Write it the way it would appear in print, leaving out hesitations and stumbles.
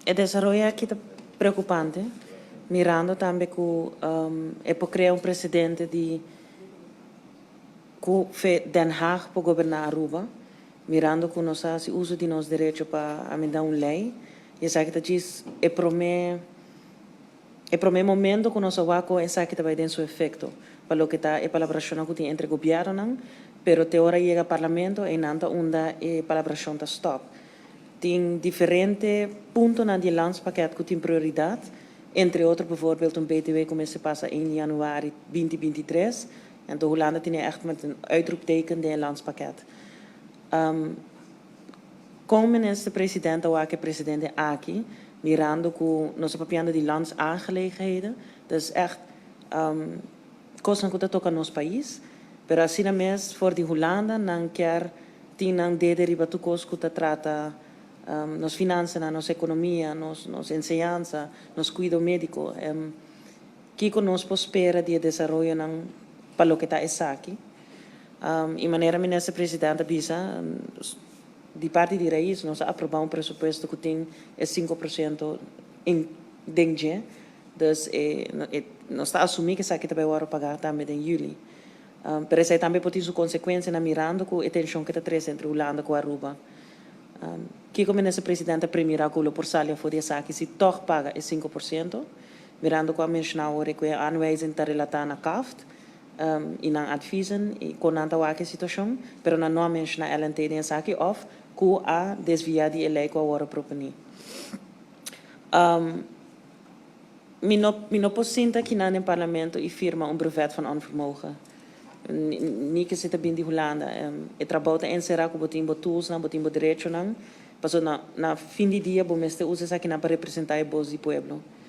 E desaroyo aki ta preokupante, mirando tambe ku e por krea un presedente di ku Den Haag pa goberná Aruba, mirando ku nos a hasi uso di nos derecho pa amendá un lei, i esaki ta djis e promé momento ku nos a wak ku esaki ta bai den su efekto, pa loke ta e palabrashon ku tin entre gobièrnunan, pero te ora yega parlamento einan ta unda e palabrashon ta stòp. Tin diferente puntonan di landspakket ku tin prioridat, entre otro bijvoorbeeld un BTW ku mester pasa 1 januari 2023, en de Hulanda tin echt met een uitroepteken den landspakket. Kon minister-president ta wak e presidente aki, mirando ku nos ta papiando di landsaangelegenheden, dus echt kosnan ku ta toka nos pais, pero asina mes for di Hulanda nan kier tin nan dede riba tur kos ku ta trata nos finansa, nos ekonomia, nos enseñansa, nos kuido médiko. Kiko nos por spera di desaroyonan pa loke ta esaki? I manera minister-president a bisa, di parti di RAIZ, nos a aprobá un presupuesto ku tin e 5% den dje. Dus nos ta asumí ku esaki tambe ta paga tambe den yüli. Pero esei tambe por tin su konsekuensia mirando ku e tenshon ku ta trese entre Hulanda ku Aruba. Kiko minister-president ta premira ku por sali for di esaki si toch paga e 5%, mirando ku a menshoná ora ku e aanwijzing ta relatá na CAFT i nan adviezen i kon nan ta wak e situashon, pero nan no a menshoná LNT den esaki of ku a desviá di e lei ku awor a proponé. Mi no por sinta aki den parlamento i firma un brevet van onvermogen. Ni ku esei ta bin di Hulanda. E trabou ta enserá ku bo tin bo tools nan, bo tin bo derechonan. Paso na fin di dia bo mester usa esakinan pa representá e bos di pueblo.